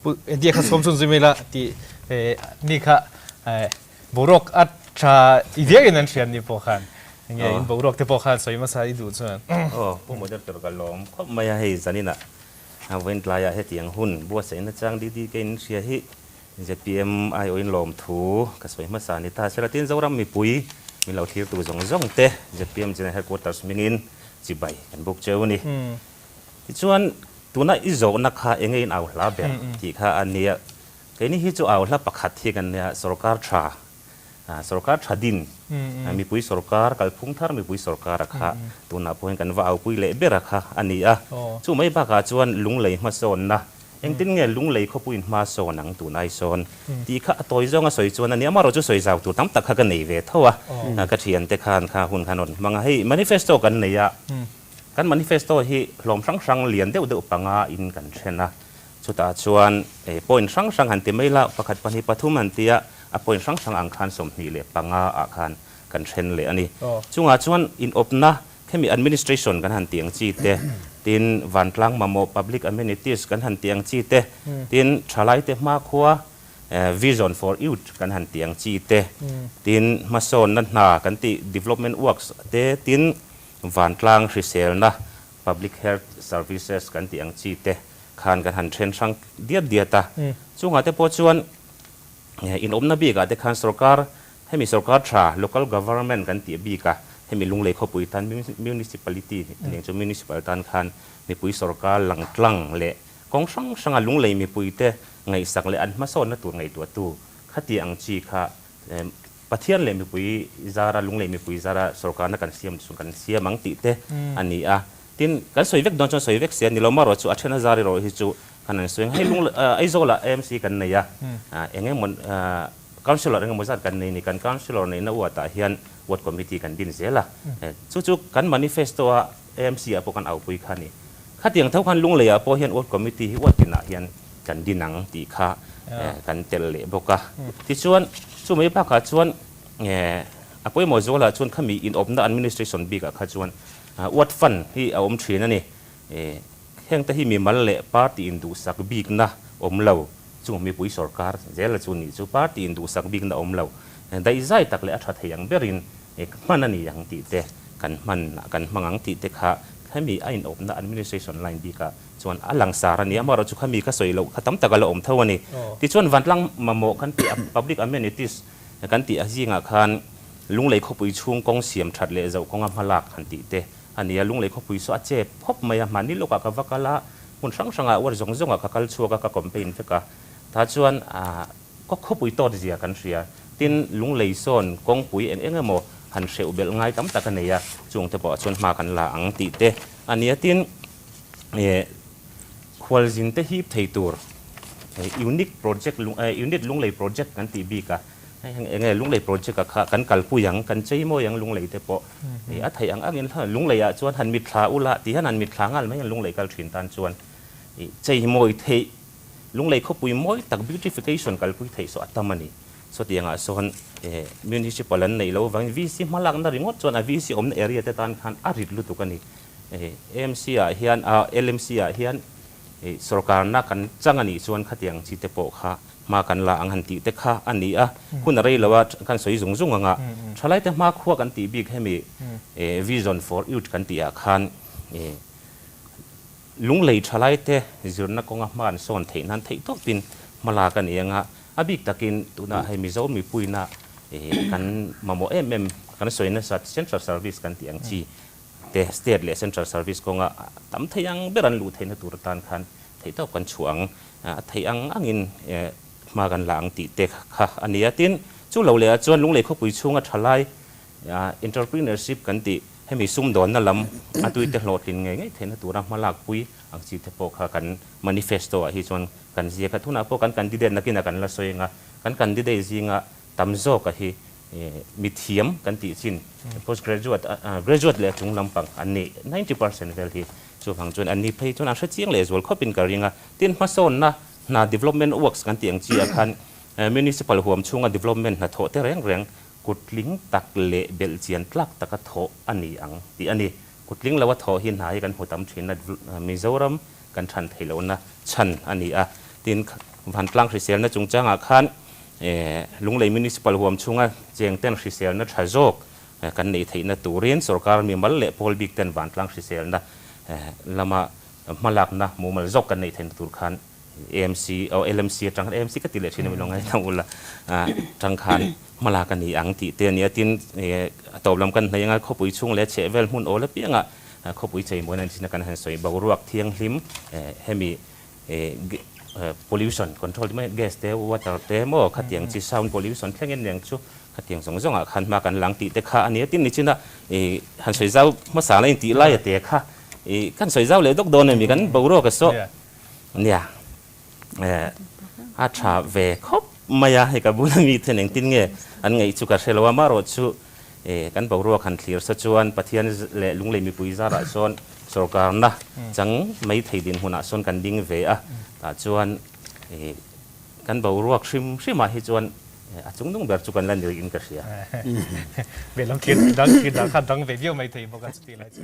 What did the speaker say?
Pu Eddie kha sawm chun zui mai la tih ni kha boruak a tha i viau in an hria ni pawh khan enge in boruak te pawh khan sawi hmasa i duh chuan. Aw Pu Moderator ka lawm khawp mai a hei zaninah vawiin tlaiah hetiang hun buatsaihna chang DDK in hria hi zpm aiawhin lawmthu ka sawi hmasa ni ta sela tin Zoram mipui min lo thlirtu zawng zawng te zpm General Headquarters hmingin chibai kan buk cheu a ni. Tichuan, tuna i zawhna kha enge in au hla ber tih kha a nia. Keini hi chu au hla pakhat hi kan nia, sorkar tha, sorkar tha din, mipui sorkar, kalphung thar mipui sorkar a kha tunah pawhin kan va aupui leh ber a kha a ni a. Chu mai bakah chuan lunglei hmasawnna, engtin nge lunglei khawpuiin hma sawn ang tun ai sawn tih kha a tawi zawnga sawi chuan a ni. Amaherawhchu chu sawi zau tur tam tak kha ka nei ve tho a, ka thiante khan kha hun khan rawn hmang a. Hei manifesto kan nei a. Kan manifesto hi hlawm hrang hrang lian deuh deuh panga in kan then a, chutah chuan point hrang hrang han ti mai la, pakhat pahnih pathum han ti a, a point hrang hrang ang khan 25 ah khan kan then leh a ni. Chungah chuan inawpna khemi administration kan han tih ang chi te, tin vantlang mamawh public amenities kan han tih ang chi te, tin thalaite hmakhua vision for youth kan han tih ang chi te, tin hmasawnna hna kan tih development works te, tin Vantlang hriselna, Public Health Services kan tih ang chi te khan kan han then hrang diat diat a. Chungah te pawh chuan inawmna bikah te khan sorkar, hemi sorkar tha, Local Government kan tih bika hemi Lunglei khawpui tan Municipality aniang chu Municipal tan khan mipui sorkar langtlang leh kawng hrang hranga Lunglei mipuite ngaihsak leh an hmasawnna tur ngaihtuahtu khati ang chi kha Pathian leh mipui zara, lunglei mipui zara sorkarna kan siam chu kan siam ang tih te a ni a. Tin, kan sawi vek dawn chuan sawi vek si a ni lo marawh chu a then a zar erawh hi chu kan han sawi ang. Hei lung Aizawlah AMC kan nei a, eng emaw Councillor eng emaw zat kan nei a ni. Kan Councillor neihna ward ah hian Ward Committee kan din zel a. Chu chu kan manifesto a AMC ah pawh kan aupui kha a ni. Khatiang tho khan Lungleiah pawh hian Ward Committee hi ward tinah hian kan din ang tih kha kan tel leh bawk a. Tichuan, chu mai bakah chuan a pawimawh zualah chuan khami inawpna administration bikah kha chuan ward fund hi a awm thin a ni. Hengte hi mimal leh party induhsak bikna awm lo, chung mipui sorkar zela chu nih chu party induhsak bikna awm lo, daihzai tak leh a tha thei ang berin hman a ni ang tih te kan hman kan hmang ang tih te kha hemi a inawpna administration line bikah chuan a langsar a ni. Amaherawh chu khami ka sawi loh kha tam tak a la awm tho a ni. Tichuan vantlang mamawh kan tih a public amenities kan tih a zingah khan Lunglei khawpui chhung kawng siam that leh zoh kawnga hmalak han tih te a ni a. Lunglei khawpui saw a chep khawp mai a, mahni lawkah ka va kal a, hmun hrang hrangah uar zawng zawngah ka kal chhuak a, ka campaign vek a. Tah chuan Kaw khawpui tawt zia kan hria. Tin, lunglei sawn kawngpui eng eng emaw han hreuh belh ngai tam tak a nei a, chung te pawh chuan hma kan la ang tih te a nia. Tin, khualzin te hip thei tur unique project, unit lunglei project kan tih bik a, hei eng nge lunglei project a kha kan kalpui ang, kan chei mawi ang lunglei te pawh a theih ang angin lunglei ah chuan han mitthla ula tih hian han mitthla nghal mai ang lunglei kal thin tan chuan chei mawi theih Lunglei khawpui mawi tak beautification kalpui theih saw a tam a ni. Sawtiangah sawn Municipal an neih loh avangin VC hmalakna ringawt chuan a VC awmna area te tan khan a rit lutuk a ni. AMC ah hian LMC ah hian sorkarna kan chang a nih chuan khatiang chi te pawh kha hma kan la ang han tih te kha a ni a. Hun a rei lo a kan sawi zung zung ang a. Thalaite hmakhua kan tih bik hemi Vision for Youth kan tih ah khan Lunglei thalaite zirna kawnga hma an sawn theih nan theih tawpin hmalak a ni ang a, a bik takin tunah hei Mizo mipuina kan mamawh em em kan sawi nasat Central Service kan tih ang chi te State leh Central Service kawnga tam thei ang ber an luh theihna tur atan khan theih tawp kan chhuah ang a theih ang angin hma kan la ang tih te kha a ni a. Tin, chu lo lehah chuan Lunglei khawpui chhunga thalai Entrepreneurship kan tih hemi sumdawnna lam a tuite hlawhtlin ngei ngei theihna tura hmalakpui ang chi te pawh kha kan manifesto ah hi chuan kan ziak a. Tunah pawh kan candidate nakinah kan la sawi ang a, kan candidate zinga tam zawka hi mithiam kan tih chin postgraduate graduate leh a chung lampang an ni 90% vel hi chuvang chuan an ni phei chuan an hrechiang lehzual khawpin ka ring a. Tin, hmasawnna hna development works kan tih ang chi ah khan municipal huam chhunga development hnathawh te reng reng Kutling tak leh belhchian tlak taka thawh a ni ang tih a ni. Kutling loa thawh hi hna hi kan hmu tam thin a, Mizoram kan than theih lohna chhan a ni a. Tin, Vantlang hriselna chungchangah khan Lunglei Municipal huam chhunga chengten hriselna tha zawk kan neih theihna turin sorkar mimal leh pawl bik ten vantlang hriselna lama hmalakna mumal zawk kan neih theihna tur khan AMC aw LMC atang khan AMC ka ti leh thin a mi lo ngaithla ula tang khan hmalak a ni ang tih te a ni a. Tin, a tawp lam kan hnaih anga khawpui chhung leh chhehvel hmun awl apiangah khawpui cheimawiin an thin a kan han sawi boruak thianghlim hemi pollution control ti mai gas te water te maw khatiang chi sound pollution thleng in eng chu khatiang zawng zawng ah khan hma kan lang tih te kha a ni a. Tin ni chin a han sawi zau hmasa la intih lai a te kha kan sawi zau leh dawk dawn em kan boruak a sawh nia a tha ve khawp mai a hei ka bula mi ten engtin nge an ngaih chu ka hre lo a amaherawh chu Kan boruak han thlir sa chuan Pathian leh Lunglei mipui zarah sawn sorkarna chang mai thei dinhmunah sawn kan ding ve a, tah chuan kan boruak hrim hrimah hi chuan a chungnung ber chu kan la ni in ka hria. Lehlam thlir dang thlir dah kha dang ve viau mai thei bawk a chutih lai chu.